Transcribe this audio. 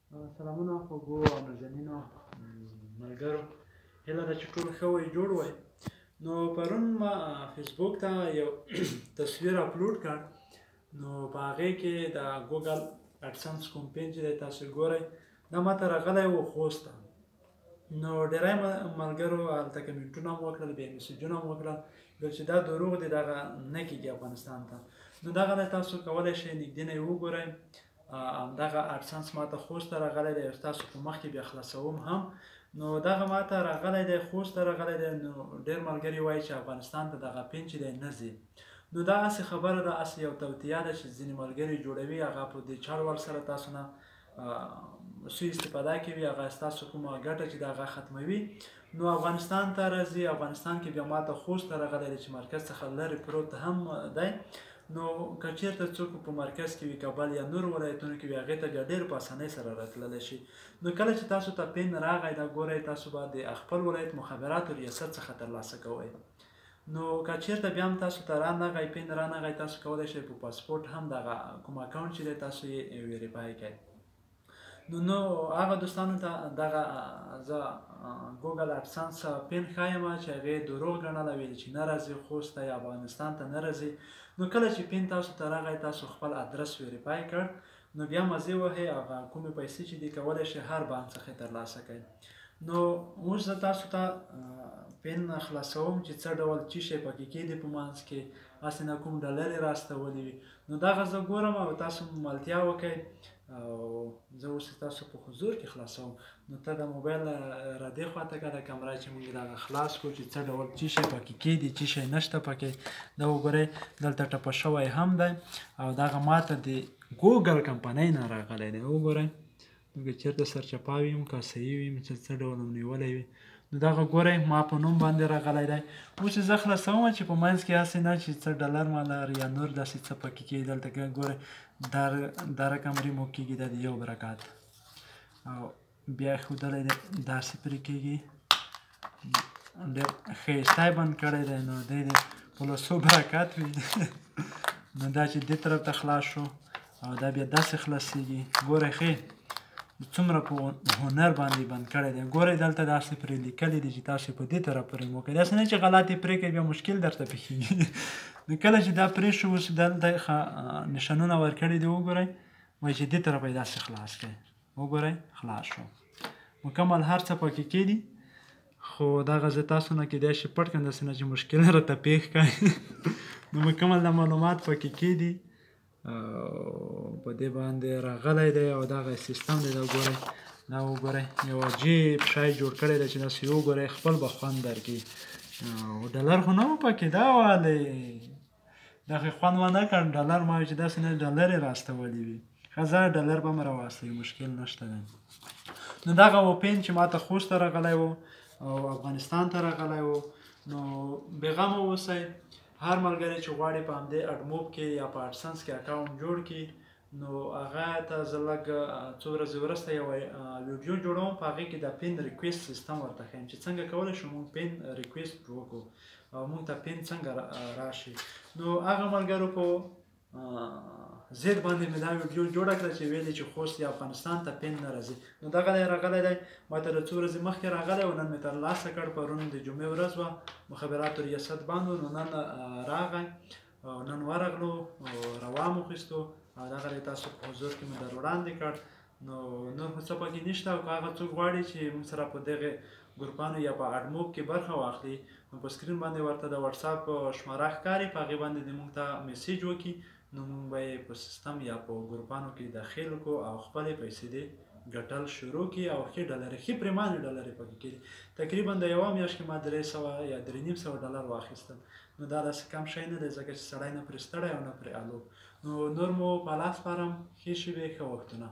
سلامونه خوږو او نازنینو ملګرو، هیله ده چې ټول ښه وئ، جوړ وئ. نو پرون ما فیسبوک ته یو تصویر اپلوډ کړ، نو په هغې کې د ګوګل اډسنس کوم پین چې دی تاسو ګورئ، دا ماته راغلی و خوست ته. نو ډېری ملګرو هلته کمنټونه هم وکړل، بیا مسیجونه هم وکړل، ویل چې دا دروغ دی، دغه نه کېږي افغانستان ته. نو دغه دی تاسو کولی شئ نږدې نه یې وګورئ. همدغه اډسنس ماته خوست ته راغلی دی، ستاسو په مخ کې بیا خلاصوم هم. نو دغه ماته راغلی دی، خوست ته راغلی دی. نو ډېر ملګري وایي چې افغانستان ته دغه پین چې دی نه ځي. نو دا هسې خبره ده، هسې یو توطیه ده چې ځینې ملګري جوړوي، هغه په دې چړ ور سره تاسو نه سوء استفاده کوي، هغه ستاسو کومه ګټه چې ده هغه ختموي. نو افغانستان ته راځي، افغانستان کې بیا ماته خوست ته راغلی دی چې مرکز څخه لرې پروت هم دی. نو که چېرته څوک په مرکز کې وي، کابل یا نورو ولایتونو کې وي، هغې ته بیا ډېر په اسانۍ سره راتللی شي. نو کله چې تاسو ته پین راغی، دا ګورئ، تاسو به د خپل ولایت مخابراتو ریاست څخه ترلاسه کوئ. نو که چېرته بیا هم تاسو ته رانغی، پین رانغی، تاسو کولی شئ په پاسپورټ هم دغه کوم اکاونټ چې دی تاسو یې ویریفای کړئ. نو هغه دوستانو ته دغه زه ګوګل اډسنس پین ښایم چې هغې دروغ ګڼله، ویل چې نه راځي خوست ته یا افغانستان ته نه راځي. نو کله چې پین تاسو ته راغی، تاسو خپل ادرس ویریفای کړ، نو بیا مزې وهئ، هغه کومې پیسې چې دي کولی شئ هر بانک څخه یې ترلاسه کړئ. نو اوس زه تاسو ته پین خلاصوم چې څه ډول چی شی پکې کېدي، په منځ کې هسې نه کوم ډالرې راستولې وي. نو دغه زه ګورم او تاسو ملتیا وکړئ، او زه اوس تاسو په حضور کې خلاصوم. نو ته د موبایل را دې خوا ته که د کمره چې موږ دغه خلاص کړو چې څه ډول چی شی پکې کېدي، چی شی نشته پکې. دا وګورئ، دلته ټپه شوی هم دی، او دغه ماته د ګوګل کمپنۍ نه راغلی دی. وګورئ، نو که چېرته سرچپا ویم که صحیح ویم چې څه ډول هم نیولی وي. نو دغه ګورئ، ما په نوم باندې راغلی دی. اوس یې زه خلاصوم چې په منځ کې هسې نه چې څه ډالر مالر یا نور داسې څه پکې کېږي. دلته که ګورئ دا رقم ریموو کېږي، دا د یو برکات، او بیا ښودلی دی داسې پرې کېږي. ډېر ښایسته یې بند کړی دی، نو دی دې په لسو برکات وي. نو دا چې دې طرف ته خلاص شو، او دا بیا داسې خلاصېږي. ګورئ ښې څومره په هنر باندې بند کړی دی. ګورئ دلته داسې پرې لیکلي دي چې تاسو په دې طرف پرې مو کړئ، داسې نه چې غلط یې پرې کړئ بیا مشکل درته پېښېږي. نو کله چې دا پرې شو، اوس دلته نشانونه ورکړي دي، وګورئ، وایي چې دې طرف یې داسې خلاص کړئ. وګورئ خلاص شو، مکمل هر څه پکې کېدي. خو دغه زه تاسو نه کېدای شي پټ کړم، داسې نه چې مشکل راته پېښ کړئ. نو مکمل دا معلومات پکې کېدي په دې باندې راغلی دی، او دغه سیستم دی. دا وګورئ، دا وګورئ، یو عجیب شی جوړ کړی دی چې داسې وګورئ خپل به خوند درکړي. او ډالر خو نه و پکې، دا والې دغه خوند ونه کړ. ډالر ما ویل چې داسې نه ډالر یې راستولي وي، ښه زه ډالر به هم راواستوي، مشکل نشته دی. نو دغه و پین چې ماته خوست ته راغلی و او افغانستان ته راغلی و. نو بېغمه اوسئ، هر ملګری چې غواړي په همدې اډموب کې یا په اډسنس کې اکاونټ جوړ کړي، نو هغه ته زه لږ څو ورځې وروسته یوه ویډیو جوړوم، په هغې کې د پین ریکویسټ سیستم ورته ښیم چې څنګه کولی شو موږ پین ریکویسټ وکړو او موږ ته پین څنګه راشي. نو هغه ملګرو په ضد باندې مې دا ویډیو جوړه کړه چې ویلې چې خوست یا افغانستان ته پین نه راځي. نو دغه دی راغلی دی، ما ته د څو ورځې مخکې راغلی او نن مې ترلاسه کړ. پرون د جمعې ورځ وه، مخابراتو ریاست بند و، نو نن راغی او نن ورغلو او روا مو اخیستو، او دغه دی تاسو په حضور کې مې در وړاندې کړ. نو نور خو څه پکې نشته. او که هغه څوک غواړي چې موږ سره په دغې ګروپانو یا په اډموب کې برخه واخلي، نو په سکرین باندې ورته د واتساپ شماره ښکاري، په هغې باندې دې موږ ته میسج وکړي، نو موږ به یې په سیستم یا په ګروپانو کې داخل کړو او خپلې پیسې دې ګټل شروع کړي. او ښې ډالرې، ښې پریمانې ډالرې پکې کېدې. تقریبا د یوه میاشت کې ما 300 یا 350 ډالر واخیستل. نو دا داسې کم شی نه دی، ځکه چې سړی نه پرې ستړی او نه پرې الو. نو نور مو په الله سپارم، ښې شېبې، ښه وختونه.